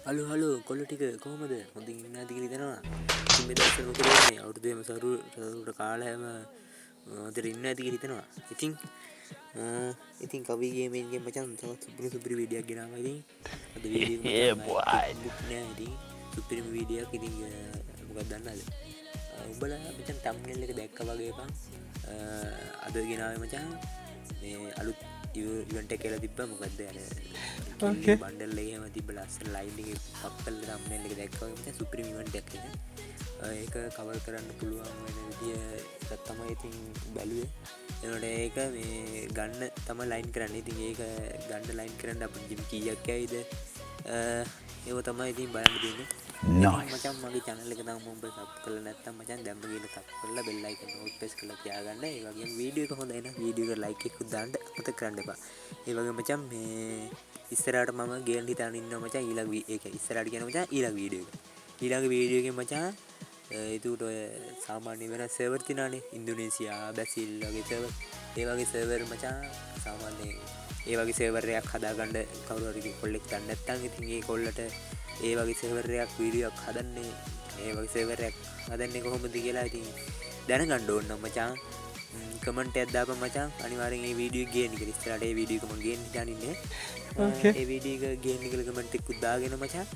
Hello hello කොල්ලෝ ටික කොහමද? හොඳින් ඉන්න ඇති කියලා හිතනවා. ඉතින් මේ දවස්වල මොකද වෙන්නේ? අවුරුදු එහෙම සරුවට කාලා හැම හොඳට ඉන්න ඇති කියලා හිතනවා. ඉතින් ඉතින් කවි ගේමින් ගේ මචං තවත් සුපිරි සුපිරි වීඩියෝ එකක් ගෙනාවා. ඉතින් අද වීඩියෝ එක මචං නෑ. ඉතින් සුපිරිම වීඩියෝ එකක්. ඉතින් මොකක්ද දන්නවද? උඹලා මචං තම්බ්නේල් එක දැක්කා වගේ බං. අද ගෙනාවේ මචං මේ අලුත් ඉවෙන්ට් එක කියලා තිබ්බා. මොකද්ද අර බන්ඩල් එක එහෙම තිබ්බ ලස්සන ලයින් එකේ පක් කරලා තම්බ්නේල් එක දැක්කා වගේ මචං සුපිරිම ඉවෙන්ට් එකක් ඒක. ඒක කවර් කරන්න පුළුවන් වෙන විදිය එකක් තමයි ඉතින් බැලුවේ. එනකොට ඒක මේ ගන්න තමයි ලයින් කරන්නේ. ඉතින් ඒක ගන්න ලයින් කරන්න අපිට ජිම් කීයක් ඇයිද? ඒව තමයි ඉතින් බලන්න තියෙන්නේ. මචං මගේ channel එක තාම උඹ සබ් කරලා නැත්නම් මචං දැම්ම ගිහලා සබ් කරලා බෙල් අයිකන් ඕල් ප්‍රෙස් කරලා තියාගන්න. ඒ වගේම වීඩියෝ එක හොඳයි නම් වීඩියෝ එකට ලයික් එකකුත් දාන්න අමතක කරන්න එපා. ඒ වගේම මචං මේ ඉස්සරහට මම ගේන්න හිතාගෙන ඉන්නවා මචං ඊළඟ ඒ කියන්නේ ඉස්සරහට කියන මචං ඊළඟ වීඩියෝ එක. ඊළඟ වීඩියෝ එකෙන් මචං ඒකට ඔය සාමාන්‍ය වෙනස් සර්වර් තියෙනවානේ, ඉන්දුනීසියා, බ්‍රසීල් වගේ සර්වර්. ඒ වගේ සර්වර් මචං සාමාන්‍යයෙන් ඒ වගේ සර්වර් එකක් හදාගන්න කවුරු හරි කොල්ලෙක් දන්නේ නැත්නම් ඉතින් ඒ කොල්ලට ඒ වගේ සර්වර් එකක් වීඩියෝ එකක් හදන්නේ, ඒ වගේ සර්වර් එකක් හදන්නේ කොහොමද කියලා ඉතින් දැනගන්න ඕන නම් මචං කමෙන්ට් එකක් දාපන් මචං. අනිවාර්යෙන් මේ වීඩියෝ එක ගේන්න කියලා. ඉස්සරහට මේ වීඩියෝ එක මං ගේන්න හිතාන ඉන්නේ. ඒ වීඩියෝ එක ගේන්න කියලා කමෙන්ට් එකකුත් දාගෙන මචං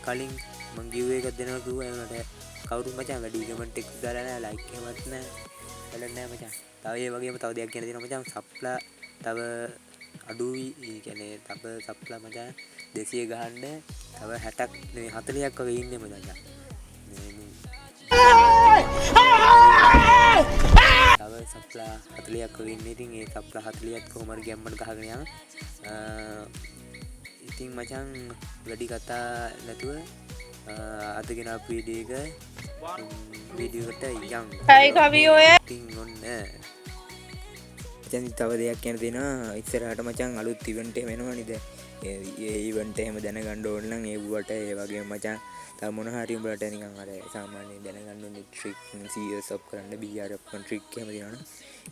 කලින් මං ගිව් එකක් දෙනවා කිව්වා. ඒ වුණාට කවුරුත් මචං වැඩි කමෙන්ට් එකක් දාලා නෑ, ලයික් එහෙමත් නෑ, වැඩක් නෑ මචං. තව ඒ වගේම තව දෙයක් කියන්න තියෙනවා මචං. සප්ලා තව අඩුයි. ඒ කියන්නේ තව සප්ලා මචං 200 ගහන්න තව 60ක් නෙවෙයි 40ක් වගේ ඉන්නේ මචං. තව සප්ලා 40ක් වගේ ඉන්නේ. ඉතින් ඒ සප්ලා 40ත් කොහොම හරි ගැම්මට ගහගෙන යනවා. ඉතින් මචං වැඩි කතා නැතුව අද ගෙන ආපු වීඩියෝ එක වීඩියෝ එකට යන්. හයි කවි ඔය. ඉතින් ඔන්න මචං තව දෙයක් කියන්න තියෙනවා. ඉස්සරහට මචං අලුත් ඉවෙන්ට් එහෙම එනවා නේද? ඒ ඉවෙන්ට් එහෙම දැනගන්න ඕන නම් ඒ වුවට ඒ වගේම මචං තව මොන හරි උඹලට නිකන් අර සාමාන්‍යයෙන් දැනගන්න ඕනේ ට්‍රික් CS up කරන්න BR up කරන්න ට්‍රික් එහෙම තියෙනවනේ.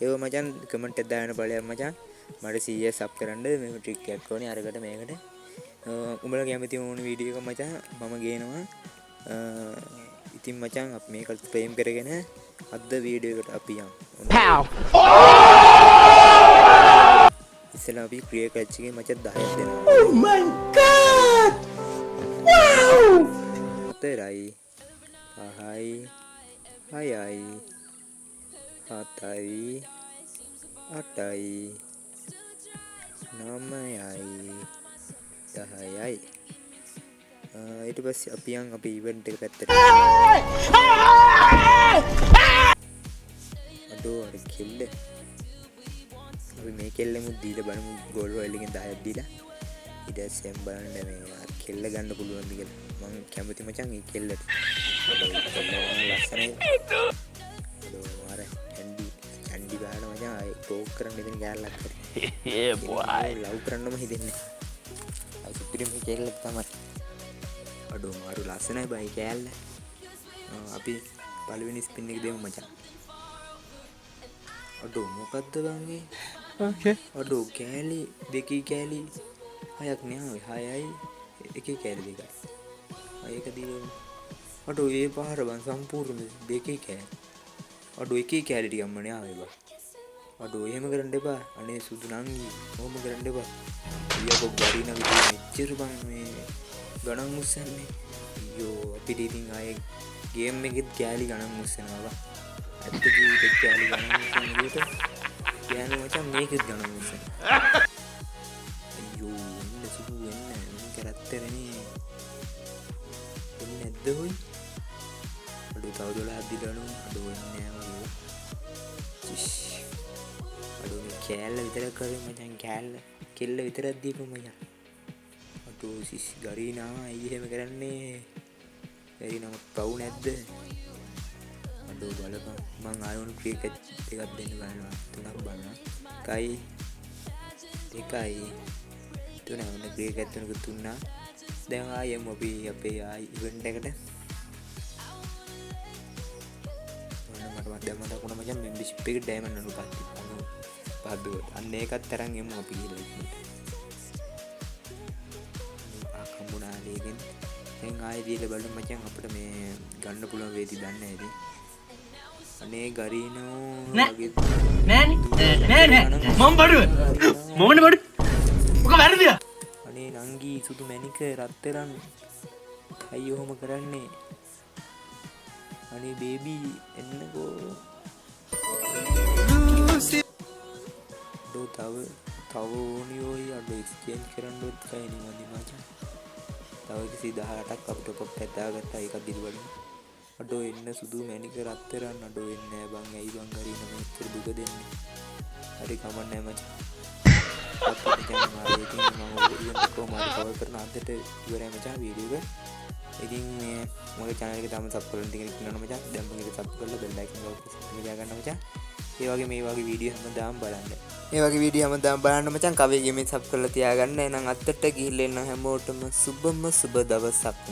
ඒව මචං කමෙන්ට් එකක් දාන්න බලයන් මචං. මට CS up කරන්න මෙහෙම ට්‍රික් එකක් ඕනේ අරකට මේකට. උඹලා කැමති ඕන වීඩියෝ එකක් මචං මම ගේනවා. ඉතින් මචං අපි මේක ෆ්‍රේම් කරගෙන අද වීඩියෝ එකට අපි යමු. ඉස්සෙල්ලා අපි ක්‍රියා ක්ලච් එකේ මචං 10ක් දෙනවා. Oh my god! Wow! 4යි 5යි 6යි 7යි 8යි 9යි 10යි. ඊට පස්සේ අපි යන් අපේ ඉවෙන්ට් එක පැත්තට. අඩෝ අර කෙල්ල. අපි මේ කෙල්ලෙමුත් දීලා බලමු ගෝල් රොයල් එකෙන් 10ක් දීලා. ඊට පස්සේ යම් බලන්න මේ අර කෙල්ල ගන්න පුළුවන්ද කියලා. මං කැමති මචං මේ කෙල්ලට. අඩෝ කෙල්ල ලස්සනයි. අඩෝ මාර හැන්ඩි ගහන මචං ආයේ ටෝක් කරන්න ඉතින් කෑල්ලක් හරි. Yeah, boy. ලව් කරන්නම හිතෙන්නේ. ආ සුපිරිම කෙල්ල තමයි. අඩෝ මාරු ලස්සනයි බයි කෑල්ල. අපි පළවෙනි ස්පින් එක දෙමු මචං. අඩෝ මොකද්ද බං ඒ? අඩෝ කෑලි දෙකේ කෑලි හයක් නේ ආවේ. හයයි එකේ කෑලි දෙකයි. ඒක දීලා අඩෝ ඒ පාර බං සම්පූර්ණ දෙකේ කෑලි. අඩෝ එකේ කෑලි ටිකක්ම නේ ආවේ බං. අඩෝ එහෙම කරන්න එපා. අනේ සුදු නංගි ඔහොම කරන්න එපා. අයියෝ ගරින විදිය මෙච්චර බං මේ ගණන් උස්සන්නේ. අයියෝ අපිට ඉතින් ආයේ ගේම් එකෙත් කෑලි ගණන් උස්සනවා බං. ඇත්ත ජීවිතෙත් කෑලි ගණන් උස්සන විදියට ගෑනු මචං මේකෙත් ගණන් උස්සනවා. අයියෝ එන්න සුදු එන්න මේක රත්තරනේ. එන්නේ නැද්ද හොයි? අඩෝ තව 12ක් දීලා බලමු. අඩෝ එන්නේ නෑ වගේ. චිස්. අඩෝ මේ කෑල්ල විතරක් කරේ මචං කෑල්ල කෙල්ල විතරක් දීපන් මචං. අඩෝ සිස් ගරීනා ඇයි එහෙම කරන්නේ? ගරීනා පව් නැද්ද? අඩෝ බලපන් මං ආයෙ උණු ක්‍රිකට් දෙකක් දෙන්න බලනවා. තුනක් බලනවා. 1යි 2යි 3. ඔන්න ක්‍රිකට් තුනක තුන්නා. දැන් ආයෙ යමු අපි අපේ ආයි ඉවෙන්ට් එකට. ඔන්න මට දැන් මතක් වුණා මචං මෙම්බර්ෂිප් එකේ ඩයමන්ඩ් අනු පහක් තිබ්බා. අනු පහක් දුවත්. අන්න ඒකත් තරම් එමු අපි ගිහලා ඉක්මනට. අනු පහක් හම්බුණා. දැන් ආයෙ දීලා බලමු මචං, අපිට මේ ගන්න පුළුවන් වේද දන්නේ නැහැ ඉතින්. අනේ ගරීනෝ. නෑ. නෑනේ, නෑ නෑ, මම බඩුව. මමනේ බඩු. ඔක වැරදියා. අනේ නංගි, සුදු මැණික රත්තරන්, ඇයි ඔහොම කරන්නේ? අනේ බේබි, එන්නකෝ. අඩෝ, තව තව ඕනි ඔයි. අඩෝ, එක්ස්චේන්ජ් කරන්න ඔත් කයිනි මදි මචං. තව 118ක් අපි ටොප් අප් එකක් දාගත්තා. ඒකත් දීලා බලමු. අඩෝ, එන්න සුදු මැණික රත්තරන්. අඩෝ, එන්නේ නෑ බං. ඇයි බං ගරීන මෙච්චර දුක දෙන්නේ? හරි, කමක් නෑ මචං. ඉතින් මම ඔයගොල්ලෝ කොහොම හරි කවර් කරන අදට ඉවරයි මචං වීඩියෝ එක. ඉතින් මේ මගේ channel එක තාම සබ් කරලා නැති කෙනෙක් ඉන්නවනම් මචං, දැන් මගේ සබ් කරලා බෙල් අයිකන් එක ප්‍රෙස් කරලා තියාගන්න මචං. ඒ වගේ මේ වගේ වීඩියෝ හැමදාම බලන්න. මේ වගේ වීඩියෝ හැමදාම බලන්න මචං, කවි ගේමින් සබ් කරලා තියාගන්න. එහෙනම් අදට ගිහිල්ලා එන්න, හැමෝටම සුබම සුබ දවසක්.